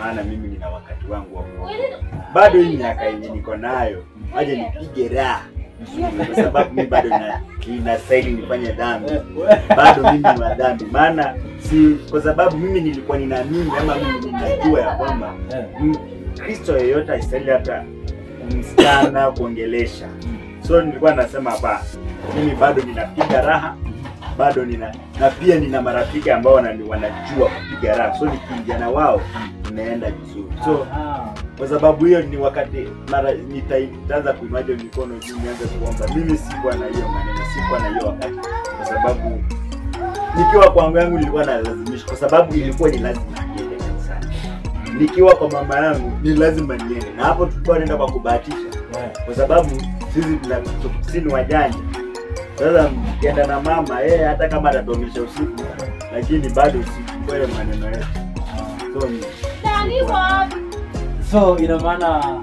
Maana mimi nina wakati wangu wa kuokoka. Bado hii miaka yenye niko nayo, aje nipige raha. Kwa sababu mimi bado ninastahili nifanye dhambi. Bado mimi ni wa dhambi. Maana si kwa sababu mimi nilikuwa ninaamini ama mimi ninajua ya kwamba Kristo yeyote hastahili hata kumsichana kuongelesha. So nilikuwa nasema hapa, mimi bado ninapiga raha, bado nina na pia nina marafiki ambao wanajua kupiga raha. So nikiingia na wao tunaenda vizuri. So kwa sababu hiyo ni wakati mara nitaanza kuimaja mikono juu nianze kuomba. Mimi sikuwa na hiyo maneno, sikuwa na hiyo wakati. Kwa sababu nikiwa kwa yangu nilikuwa nalazimisha, kwa sababu ilikuwa ni lazima niende kanisani. Nikiwa kwa mama yangu ni lazima niende. Na hapo tulikuwa tunaenda kwa kubahatisha. Kwa sababu sisi ni wajanja. Sasa mkienda na mama yeye hata kama atatuongesha usiku, lakini bado usiku kwa maneno yetu. So ina maana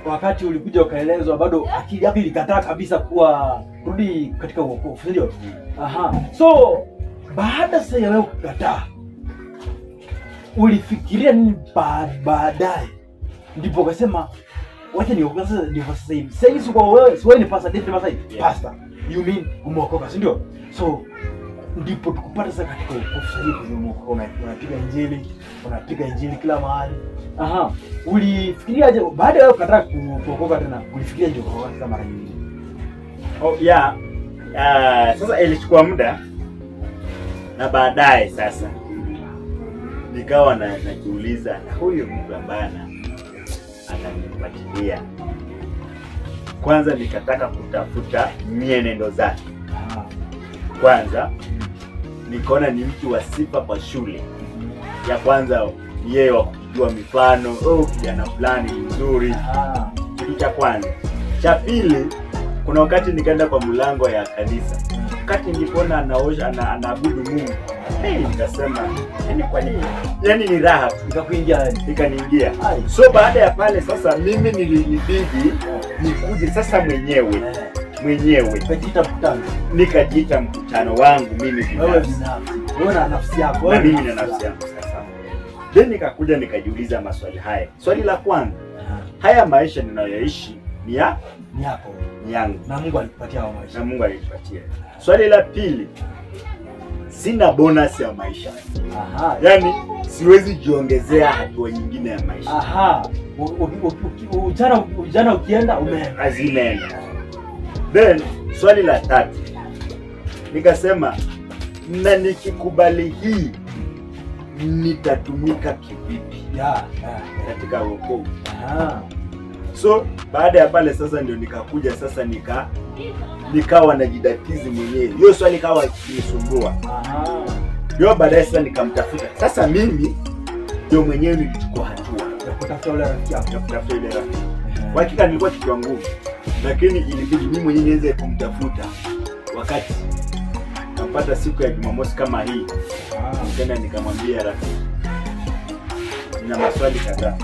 wakati ulikuja ukaelezwa bado akili yako ilikataa kabisa kuwa rudi katika wokovu, ndio? Aha. So baada sasa ya wewe kukataa, ulifikiria nini baadaye? Ndipo ukasema wacha niokoke sasa, ndio sasa hivi. Sasa hivi kwa wewe, si wewe ni pastor, ndio pastor. Pastor. You mean umeokoka, si ndio? So ndipo tukupata sasa katika wokovu sasa hivi umeokoka, unapiga injili, unapiga injili kila mahali. Aha. Ulifikiriaje baada ya kukataa kuokoka tena? Ulifikiriaje kuokoka sasa mara nyingine? Oh yeah. Sasa ilichukua muda na baadaye sasa nikawa najiuliza na huyu mtu ambaye ananifuatilia. Kwanza nikataka kutafuta mienendo zake. Kwanza nikaona ni mtu wa sifa kwa shule. Ya kwanza yeye wa kujua mifano, oh kijana fulani mzuri. Kitu cha kwanza. Cha pili, kuna wakati nikaenda kwa mlango ya kanisa. Wakati nilipoona anaosha anaabudu Mungu, hey, nikasema yani kwa nini? Yani ni raha nikakuingia yani. Ikaniingia. So baada ya pale sasa mimi nilibidi nikuje sasa mwenyewe. Mwenyewe. Nikajiita mkutano. Nikajiita mkutano wangu mimi binafsi. Wewe na nafsi yako. Na mimi na nafsi yangu sasa. Then nikakuja nikajiuliza maswali haya. Swali la kwanza, haya maisha ninayoishi ni ya ni yako, ni yangu. Na Mungu alikupatia hayo maisha. Na Mungu alikupatia. Swali la pili, sina bonus ya maisha. Aha. Yaani siwezi jiongezea hatua nyingine ya maisha. Aha. Ujana ukienda umeenda. Azimeenda. Then swali la tatu, nikasema na nikikubali hii nitatumika kivipi? Katika wokovu. So baada ya pale sasa ndio nikakuja sasa nikawa najidatizi mwenyewe. Hiyo swali ikawa ikinisumbua. Ndio baadaye sasa nikamtafuta. Sasa mimi ndio mwenyewe nilichukua hatua ya kutafuta yule rafiki yako. Ya kutafuta yule rafiki. Kwa hakika nilikuwa kichwa ngumu, lakini ilibidi mimi mwenyewe niweze kumtafuta. Wakati napata siku ya Jumamosi kama hii, nikaenda nikamwambia rafiki, nina maswali kadhaa.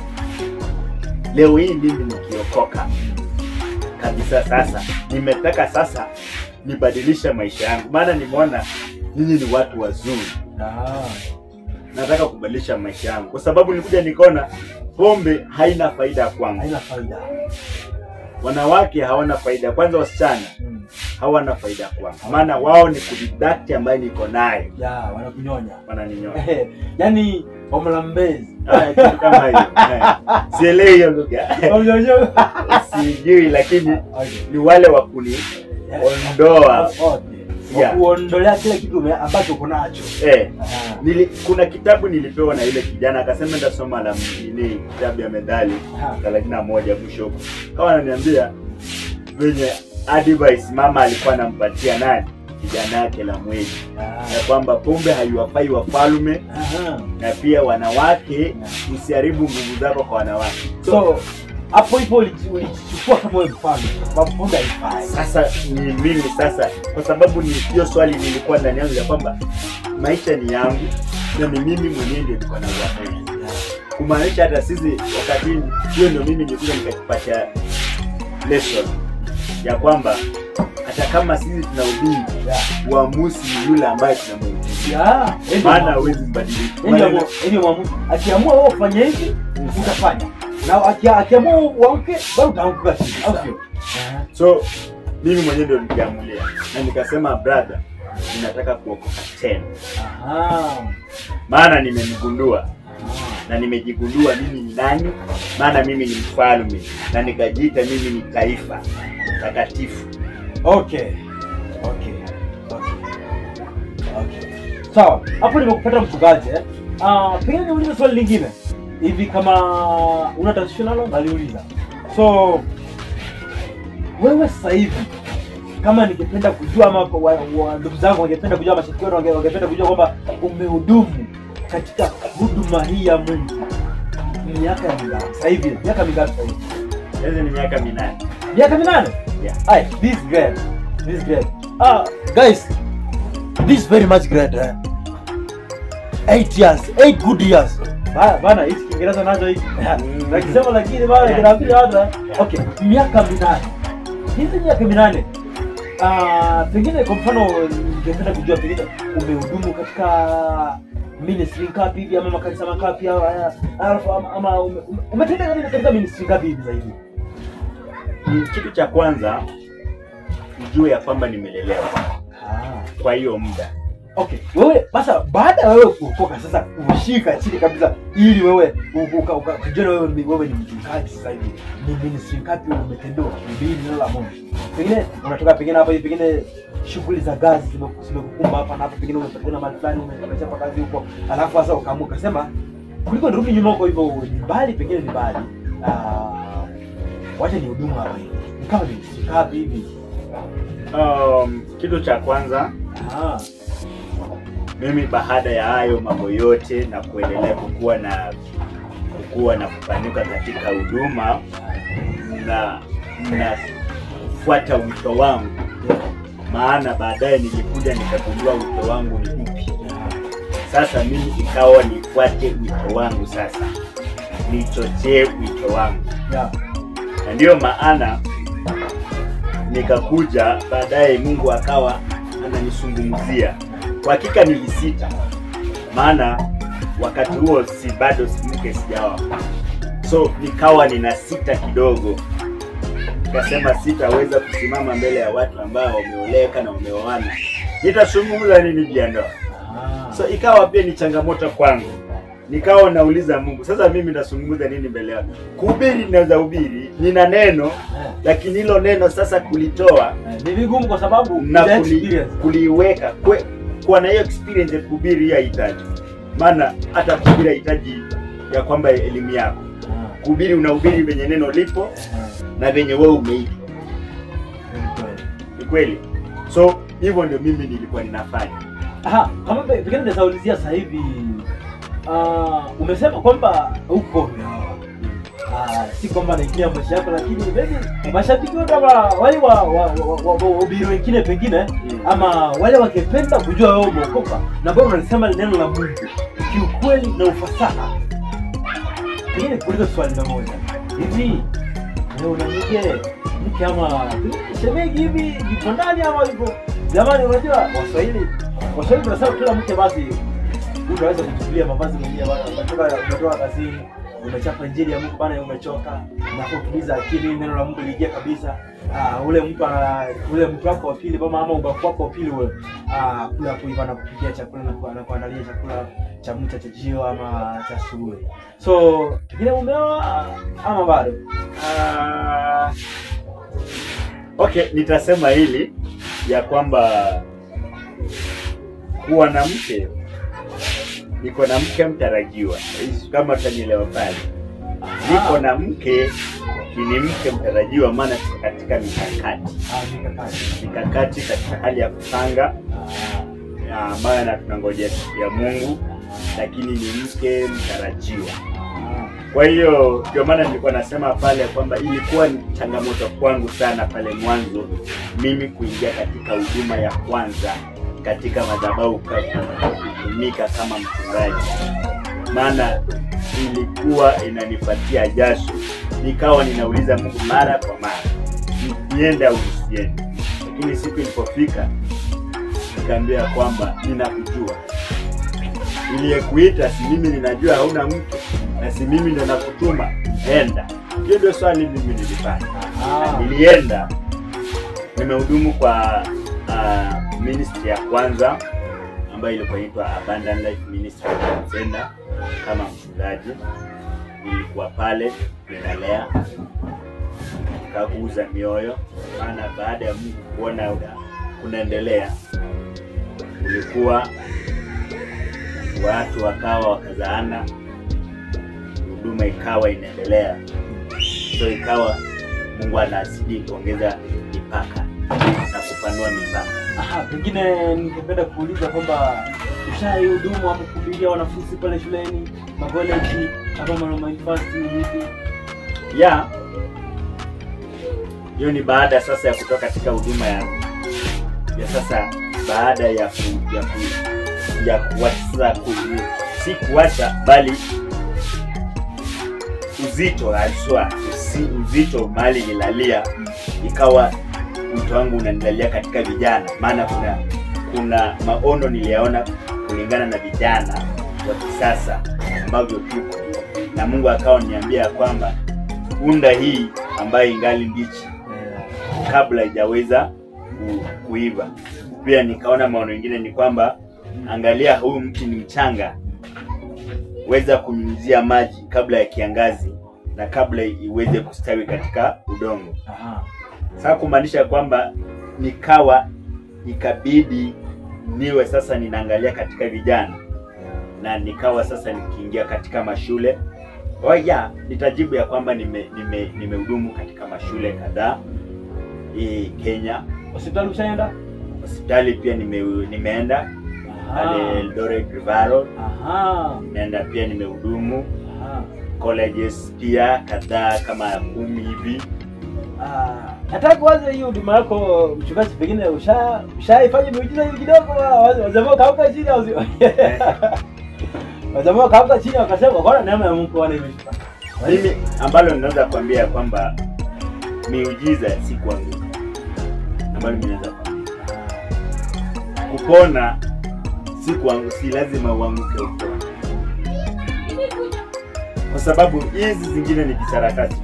Leo hii mimi nikiokoka kabisa sasa, nimetaka sasa nibadilishe maisha yangu, maana nimeona nyinyi ni watu wazuri. Nataka kubadilisha maisha yangu kwa sababu nilikuja nikaona pombe haina faida kwangu. Haina faida. Wanawake hawana faida. Kwanza wasichana hawana faida kwangu. Maana wao ni kudidakti ambaye niko nayo. Ya, wanakunyonya. Wananinyonya. Yaani wamlambezi. Kitu kama hiyo. Sielewi hiyo lugha. Sijui, lakini ni wale wa kuniondoa. Kuondolea kile kitu ambacho uko nacho. Kuna kitabu nilipewa na yule kijana akasema nitasoma la nini kitabu ya Methali 31 mwisho huko. Kama ananiambia venye advice mama alikuwa anampatia nani kijana yake Lamweli, na kwamba pombe haiwafai wafalme, na pia wanawake usiharibu nguvu zako kwa wanawake. So hapo ipo ulichukua kama wewe mfano, sababu pombe haifai. Sasa ni mimi sasa, kwa sababu ni hiyo swali nilikuwa ndani yangu ya kwamba maisha ni yangu na ni mimi mwenyewe ndio niko na uamuzi. Kumaanisha hata sisi wakati hiyo ndio mimi nilikuja nikajipatia lesson ya kwamba hata kama sisi tunahubiri, uamuzi ni yule ambaye tunamhubiri. Yeah, maana huwezi mbadilika. Ndio mwamuzi. Akiamua wewe ufanye hivi, utafanya. Na akiamua uanguke, wewe utaanguka chini. Au sio? So mimi mwenyewe ndio niliamulia na nikasema, brother, ninataka kuokoka tena. Aha. Maana nimemgundua na nimejigundua mimi ni nani, maana mimi ni mfalme na nikajiita mimi ni taifa takatifu. Okay. Sawa, hapo nimekupata mchungaji. Pengine niulize swali lingine. Hivi kama una tatizo nalo naliuliza. So wewe sasa hivi kama ningependa kujua ama ndugu zangu wangependa kujua, mashabiki wangependa kujua kwamba umehudumu katika huduma hii ya Mungu miaka mingapi sasa hivi? Miaka mingapi sasa hivi? Hizi ni miaka 8. Miaka 8? Yeah. Ai, this is great. This is great. Guys, this is very much great. 8 years, 8 good years. Bana, hichi Kiingereza nacho hiki. Nakisema lakini bana kinaambia hata. Okay, miaka 8. Hizi miaka 8. Pengine kwa mfano ningependa kujua pengine umehudumu katika ministry ngapi hivi ama makanisa mangapi alafu ama umetenda katika ministry ngapi hivi zaidi? Kitu cha kwanza ujue ya kwamba nimelelewa. Kwa hiyo muda. Okay, wewe sasa baada ya wewe kuokoka sasa ushika chini kabisa ili wewe ukajua wewe ni mchungaji sasa hivi. Ni ministry ngapi umetendewa kuhubiri neno la Mungu? Pengine unatoka pengine hapa hivi pengine shughuli za kazi zimekukumba hapa na hapa, pengine umepatikana mahali fulani umechapa kazi huko, alafu sasa ukaamua ukasema kuliko nirudi nyuma huko hivyo ni mbali, pengine ni mbali. Wacha nihudumu hapa hivi. Ni kama ministry ngapi hivi? Kitu cha kwanza mimi baada ya hayo mambo yote na kuendelea kukua na kupanuka katika huduma na kufuata wito wangu, maana baadaye nilikuja nikagundua wito wangu ni upi. Sasa mimi ikawa nifuate wito wangu, sasa nichochee wito wangu. Na ndio maana nikakuja baadaye Mungu akawa ananisungumzia. Kwa hakika nilisita, maana wakati huo si bado mke sijaoa. So nikawa ninasita kidogo. Nikasema sitaweza kusimama mbele ya watu ambao wameoleka na wameoana. Nitazungumza nini juu ya ndoa? So ikawa pia ni changamoto kwangu. Nikawa nauliza Mungu, sasa mimi nitazungumza nini mbele yako? Kuhubiri naweza hubiri, nina neno, lakini hilo neno sasa kulitoa ni vigumu kwa sababu na kuliweka kwa na hiyo experience ya kuhubiri haihitaji. Maana hata kuhubiri haihitaji ya kwamba elimu yako. Kuhubiri unahubiri venye neno lipo na venye wewe umeitwa. Ni kweli. So hivyo ndio mimi nilikuwa ninafanya. Aha, kama pengine nitaulizia sasa hivi umesema kwamba uko umeoa. Si kwamba naingia maisha yako, lakini maybe mashabiki wote kama wale wa wengine pengine ama wale wakipenda kujua wewe umeokoka na bado unalisema neno la Mungu kiukweli na ufasaha. Pengine kuuliza swali moja. Hivi wewe una mke ama shemeji hivi yuko ndani ama yuko? Jamani, unajua Waswahili tunasema kila mke basi unaweza kuchukulia mavazi mwenyewe bana, umetoka kazini, umechapa injili ya Mungu bana, umechoka, na kutuliza akili, neno la Mungu liingia kabisa. Ule mtu ule mtu wako wa pili baba ama ubafu wako wa pili ule kula hapo hivi anakupikia chakula na anakuandalia chakula cha mcha cha jio ama cha asubuhi. So pengine umeoa ama bado? Okay, nitasema hili ya kwamba kuwa na mke, niko na mke mtarajiwa, kama utanielewa pale. Niko na mke ni mke mtarajiwa, maana tuko katika mikakati. Mikakati katika hali ya kupanga ambayo na tunangojea siku ya Mungu, lakini ni mke mtarajiwa. Kwa hiyo ndio maana nilikuwa nasema pale kwamba ilikuwa ni changamoto kwangu sana pale mwanzo mimi kuingia katika huduma ya kwanza katika madhabahu kutumika kama mchungaji, maana ilikuwa inanipatia jasho. Nikawa ninauliza Mungu mara kwa mara, niende au nisiende? Lakini siku ilipofika nikaambia kwamba ninakujua Niliyekuita si mimi ninajua hauna mke, na si mimi ndo nakutuma, enda. Hiyo ndio swali mimi nilifanya. Nilienda, nimehudumu kwa ministry ya kwanza ambayo ilikuwa inaitwa Abundant Life Ministry Center kama mchungaji. Nilikuwa pale ninalea, nikaguza mioyo, maana baada ya Mungu kuona kunaendelea, ulikuwa watu wakawa wakazaana, huduma ikawa inaendelea. So ikawa Mungu anazidi kuongeza mipaka na kupanua mipaka. Pengine ningependa kuuliza kwamba ushaihudumu ama kuhubiria wanafunzi pale shuleni, makoleji, ama university hivi? Yeah. Hiyo ni baada sasa ya kutoka katika huduma ya sasa, baada ya kuacha, si kuacha bali uzito haswa, uzito mali nilalia, ikawa mtu wangu unanilalia katika vijana, maana kuna maono niliyaona kulingana na vijana wa kisasa ambavyo tuko, na Mungu akawa niambia kwamba unda hii ambayo ingali mbichi kabla haijaweza kuiva. Pia nikaona maono mengine ni kwamba angalia, huyu mti ni mchanga, weza kunyunyizia maji kabla ya kiangazi na kabla iweze kustawi katika udongo. Sasa kumaanisha kwamba nikawa ikabidi niwe sasa ninaangalia katika vijana, na nikawa sasa nikiingia katika mashule. Nitajibu ya kwamba nimehudumu katika mashule kadhaa Kenya. Hospitali ushaenda? Hospitali pia nimeenda pale Eldoret Rivaro. Nimeenda pia, nimehudumu colleges pia kadhaa kama 10 hivi. Nataka kuanza hiyo huduma yako mchungaji, pengine ushaifanya miujiza hivi kidogo, wazamaa kaamka chini au wazamaa kaamka chini wakasema kwa neema ya Mungu wana imeshuka. Mimi ambalo ninaweza kuambia kwamba miujiza si kuanguka, ambalo mimi naweza kuambia kupona si kuanguka, si lazima uanguke upone, kwa sababu hizi zingine ni kisarakasi.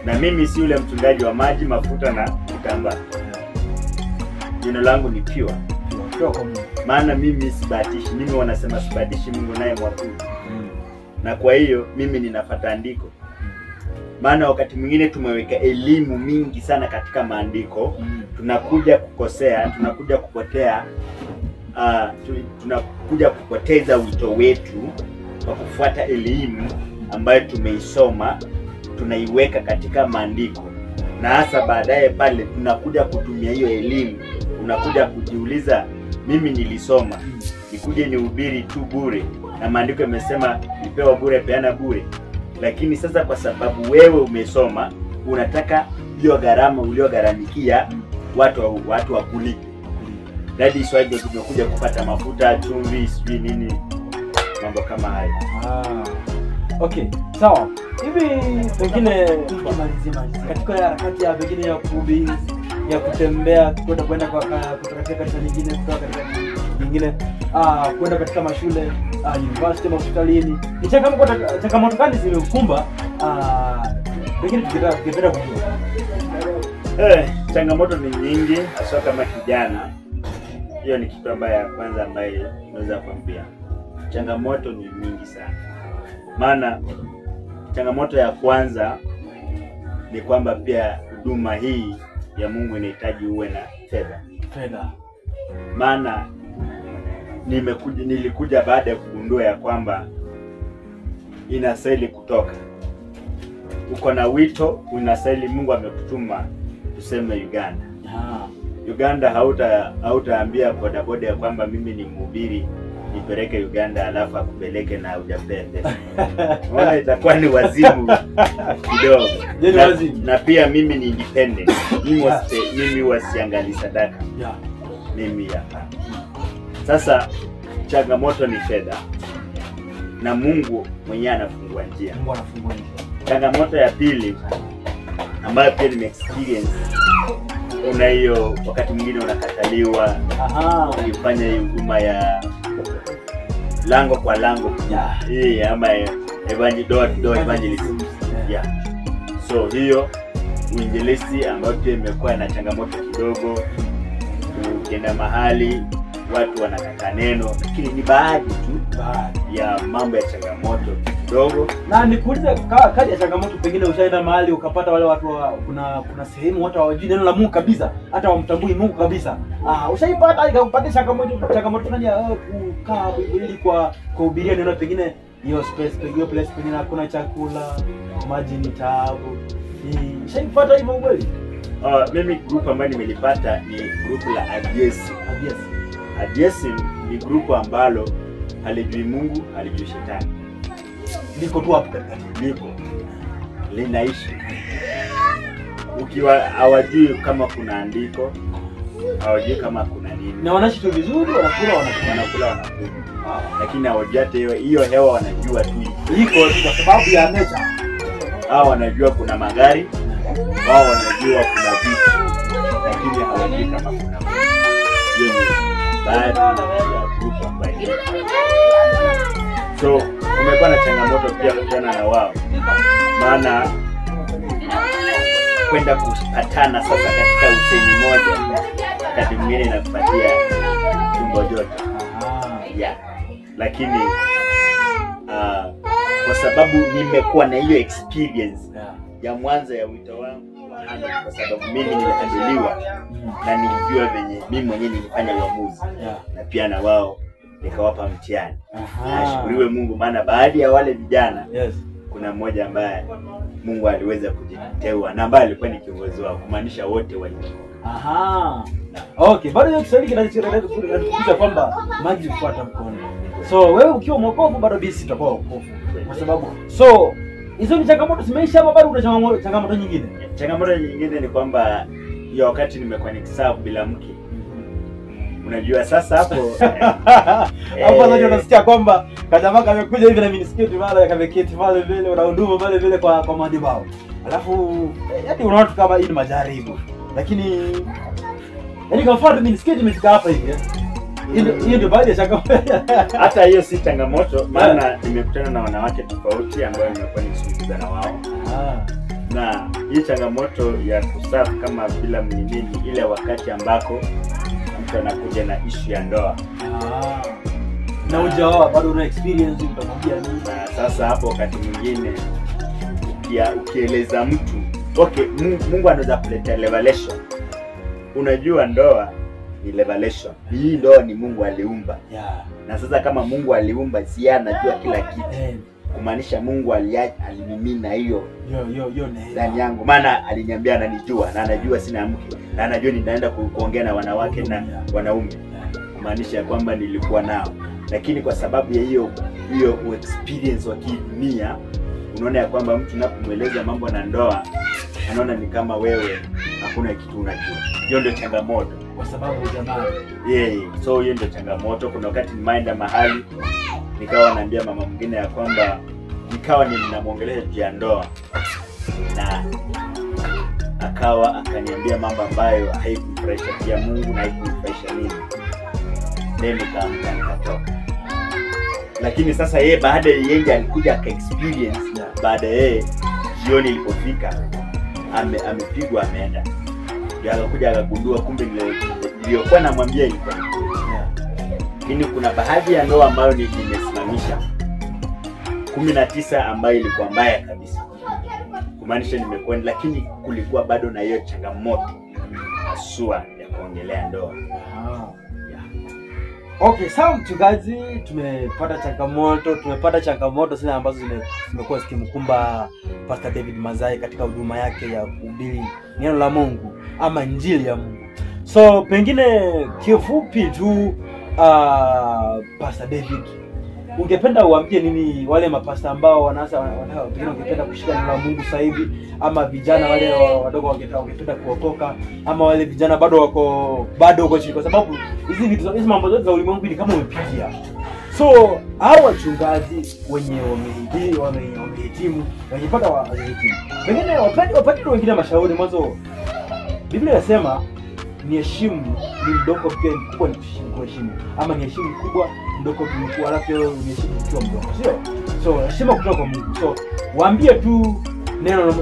Na mimi si yule mchungaji wa maji, mafuta na kitambaa. Jina langu ni pure. Maana mimi sibatishi, mimi wanasema sibatishi Mungu naye mwabudu. Na kwa hiyo mimi ninafuata andiko. Maana wakati mwingine tumeweka elimu mingi sana katika maandiko, tunakuja kukosea, tunakuja kupotea, tunakuja kupoteza wito wetu kwa kufuata elimu ambayo tumeisoma, tunaiweka katika maandiko. Na hasa baadaye pale tunakuja kutumia hiyo elimu, unakuja kujiuliza, mimi nilisoma, nikuje nihubiri tu bure, na maandiko yamesema nipewa bure, peana bure. Lakini sasa kwa sababu wewe umesoma, unataka hiyo gharama uliogharamikia watu wakulipe. That is why tumekuja kupata mafuta, chumvi, sijui nini, mambo kama hayo. Okay, sawa. Hivi pengine tukimalizia katika harakati ya pengine ya kuhubiri, ya kutembea kwenda kwa kutoka katika kanisa nyingine, kutoka katika nyingine, kwenda katika mashule, university, hospitalini, ni changamoto gani zimekukumba? Pengine tukipenda kujua. Changamoto ni nyingi hasa kama kijana. Hiyo ni kitu ambayo ya kwanza ambayo naweza kuambia. Changamoto ni nyingi sana. Maana changamoto ya kwanza ni kwamba pia huduma hii ya Mungu inahitaji uwe na fedha. Fedha. Maana nilikuja baada ya kugundua ya kwamba inastahili kutoka. Uko na wito, unastahili, Mungu amekutuma tuseme Uganda. Uganda hautaambia bodaboda ya kwamba mimi ni mhubiri nipeleke Uganda alafu akupeleke na hujapea pesa. Unaona itakuwa ni wazimu kidogo. Na pia mimi ni independent. Mimi wasiangali sadaka. Mimi hapa. Sasa changamoto ni fedha. Na Mungu mwenyewe anafungua njia. Mungu anafungua njia. Changamoto ya pili ambayo pia nime experience, una hiyo wakati mwingine unakataliwa. Ukifanya huduma ya Lango kwa lango. Yeah. Ama door evangelism. Yeah. So hiyo uinjilisti ambayo pia imekuwa na changamoto kidogo. Ukienda mahali watu wanataka neno, lakini ni baadhi tu ya mambo ya changamoto kidogo. Na nikuulize, kati ya changamoto pengine ushaenda mahali ukapata wale watu kuna sehemu watu hawajui neno la Mungu kabisa, hata hawamtambui Mungu kabisa. Ushaipata ikakupatia changamoto fulani ya kukaa ili kwa kuhubiria neno, pengine hiyo space, hiyo place pengine hakuna chakula, maji ni taabu. Ushaipata hivyo kweli? Mimi group ambayo nimelipata ni group la Adiesi. Adiesi ni group ambalo halijui Mungu, halijui shetani. Liko tu hapo katikati. Liko linaishi. Ukiwa hawajui kama kuna andiko, hawajui kama kuna nini. Na wanaishi tu vizuri, wanakula wanakula. Lakini hawajui hata hiyo hewa, wanajua tu iko kwa sababu ya nature. Hao wanajua kuna magari, wao wanajua kuna vitu, lakini hawajui kama kuna Mungu. Hiyo ni baadhi ya group ambayo. So kumekuwa na changamoto pia kutana na wao, maana kwenda kupatana sasa katika usemi moja wakati mwingine inakupatia tumbo joto. Yeah. Lakini kwa sababu nimekuwa na hiyo experience ya mwanzo ya wito wangu, kwa sababu mimi nilihandiliwa na nilijua venye mimi mwenyewe nilifanya uamuzi, na pia na wao nikawapa mtihani. Nashukuriwe Mungu, maana baadhi ya wale vijana kuna mmoja ambaye Mungu aliweza kujiteua na ambaye alikuwa ni kiongozi wao, kumaanisha wote walitoka. Okay, bado hiyo Kiswahili kinatukumbusha kwamba maji hufuata mkondo. So wewe ukiwa mwokovu bado bisi utakuwa wokovu. Kwa sababu so hizo ni changamoto zimeisha ama bado kuna changamoto nyingine? Changamoto nyingine ni kwamba hiyo wakati nimekuwa nikiserve bila mke. Unajua sasa hapo hapo sasa unasikia kwamba kajamaa kamekuja hivi na miniskirt pale, kameketi pale vile, unahudumu pale vile kwa madhabahu. Alafu yaani unaona tu kama hii ni majaribu. Lakini yaani kwa mfano miniskirt imefika hapa hivi. Hiyo ndio baadhi ya changamoto. Hata hiyo si changamoto, maana nimekutana na wanawake tofauti ambao nimekuwa nikizungumza na wao. Na hii changamoto ya kuserve kama bila mnini, ile wakati ambako mtu anakuja na issue ya ndoa. Na hujaoa bado una experience, utamwambia nini? Na sasa hapo wakati mwingine ukieleza mtu, okay, Mungu anaweza kuleta revelation. Unajua ndoa ni revelation. Hii ndoa ni Mungu aliumba. Na sasa kama Mungu aliumba, si yeye anajua kila kitu. Kumaanisha Mungu alimimina hiyo ndani yangu, maana aliniambia ananijua na anajua sina mke na anajua nitaenda kuongea na wanawake na wanaume, kumaanisha kwamba nilikuwa nao. Lakini kwa sababu ya hiyo experience wa kidunia, unaona ya kwamba mtu unapomweleza mambo na ndoa anaona ni kama wewe hakuna kitu unajua. Hiyo ndio changamoto kwa sababu jamani. So hiyo ndio changamoto. Kuna wakati nimeenda mahali nikawa naambia mama mwingine ya kwamba nikawa ninamuongelea juu ya ndoa, na akawa akaniambia mambo ambayo haikufurahisha pia Mungu na haikufurahisha mimi. Then nikaamka nikatoka. Lakini sasa yeye baada ya yeye alikuja aka experience, baada yeye jioni ilipofika amepigwa ameenda. Ndio akakuja akagundua kumbe niliyokuwa namwambia ilikuwa ni kweli. Lakini kuna baadhi ya ndoa ambayo nimesimamisha 19 ambayo ilikuwa mbaya kabisa. Kumaanisha nimekuwa, lakini kulikuwa bado na hiyo changamoto haswa ya kuongelea ndoa. Okay, sawa mchungaji, tumepata changamoto sana ambazo zimekuwa zikimkumba Pastor David Mazai katika huduma yake ya kuhubiri neno la Mungu ama injili ya Mungu. So pengine kifupi tu, Pastor David, ungependa uambie nini wale mapasta ambao wanaanza pengine wangependa kushika neno la Mungu sasa hivi, ama vijana wale wadogo wangependa kuokoka, ama wale vijana bado wako chini, kwa sababu hizi vitu hizi mambo zote za ulimwengu ni kama umepitia. So hao wachungaji wenye wamehitimu, wajipata wahitimu, pengine wapate wengine mashauri. Mwanzo Biblia inasema ni heshimu ni mdogo pia mkubwa ni kuheshimu, ama ni heshimu mkubwa mdogo tulikuwa, alafu wewe uniheshimu ukiwa mdogo, sio? So heshima kutoka kwa Mungu. So waambie tu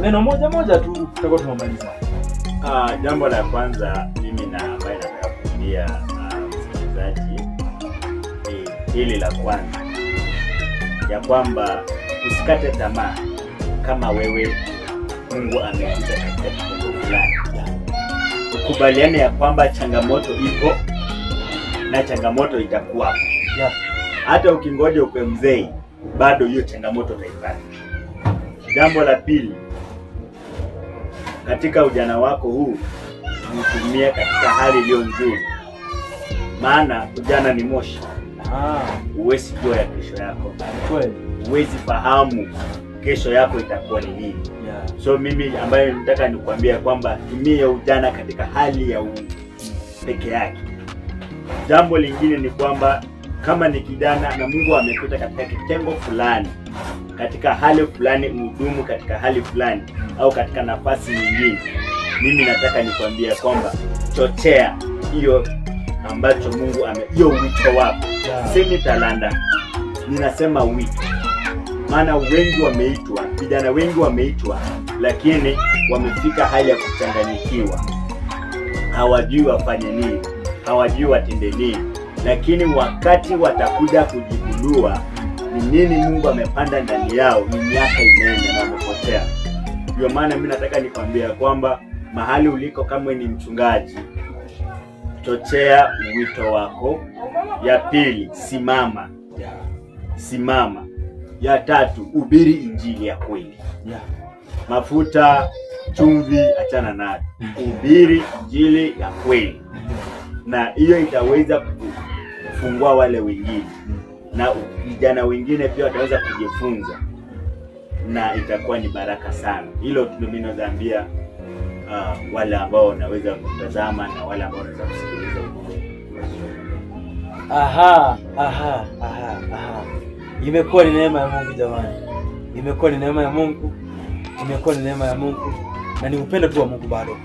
neno moja moja tu, tutakuwa tumemaliza. Jambo la kwanza mimi na ambaye nataka kuambia msikilizaji ni hili la kwanza, ya kwamba usikate tamaa kama wewe Mungu amekuita katika kitengo fulani. Ukubaliane ya kwamba changamoto ipo na changamoto itakuwa. Hata ukingoja ukwe mzee bado hiyo changamoto utaipata. Jambo la pili, katika ujana wako huu utumie katika hali iliyo nzuri, maana ujana ni moshi. Huwezi jua ya kesho yako, huwezi fahamu kesho yako itakuwa ni nini. So mimi ambaye nataka nikuambia kwamba tumia ujana katika hali ya peke yake. Jambo lingine ni kwamba kama ni kijana na Mungu amekuita katika kitengo fulani, katika hali fulani, uhudumu katika hali fulani au katika nafasi nyingine, mimi nataka nikwambie kwamba chochea hiyo ambacho Mungu hiyo wito wako. Sisemi talanta, ninasema wito. Maana wengi wameitwa, vijana wengi wameitwa, lakini wamefika hali ya kuchanganyikiwa. Hawajui wafanye nini, hawajui watende nini. Lakini wakati watakuja kujigundua ni nini Mungu amepanda ndani yao, ni miaka imeenda na wamepotea. Ndio maana mimi nataka nikwambie kwamba mahali uliko kama ni mchungaji, chochea wito wako. Ya pili, simama. Simama. Ya tatu, hubiri injili ya kweli. Mafuta, chumvi, achana nayo. Hubiri injili ya kweli. Na hiyo itaweza kufungua wale wengine, na vijana wengine pia wataweza kujifunza, na itakuwa ni baraka sana. Hilo tu mimi naweza ambia wale ambao wanaweza kutazama na wale ambao wanaweza kusikiliza. Aha. Imekuwa ni neema ya Mungu jamani. Imekuwa ni neema ya Mungu. Imekuwa ni neema ya Mungu na ni upendo tu wa Mungu bado.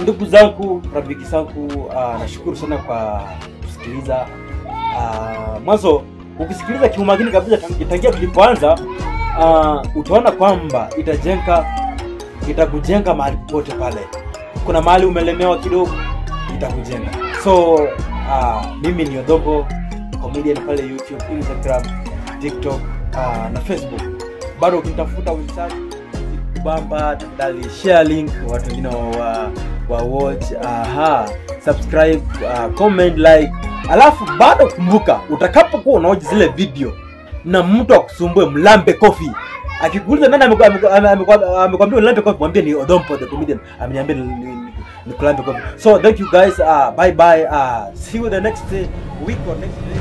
Ndugu zangu, rafiki zangu, nashukuru sana kwa kusikiliza. Mwanzo ukisikiliza kiumakini kabisa tangia tulipoanza, utaona kwamba itakujenga mahali popote pale. Kuna mahali umelemewa kidogo, itakujenga. So mimi ni Odhombo, comedian pale YouTube, Instagram, TikTok na Facebook. Bado ukinitafuta website bamba, tafadhali share link watu wengine wa watch, subscribe, comment, like. Alafu bado kumbuka, utakapokuwa unaoji zile video na mtu akusumbue, mlambe kofi. Akikuuliza nani amekwambia mlambe kofi, mwambie ni Odhombo the comedian ameniambia nikulambe kofi. So thank you guys, bye bye, see you the next week or next day.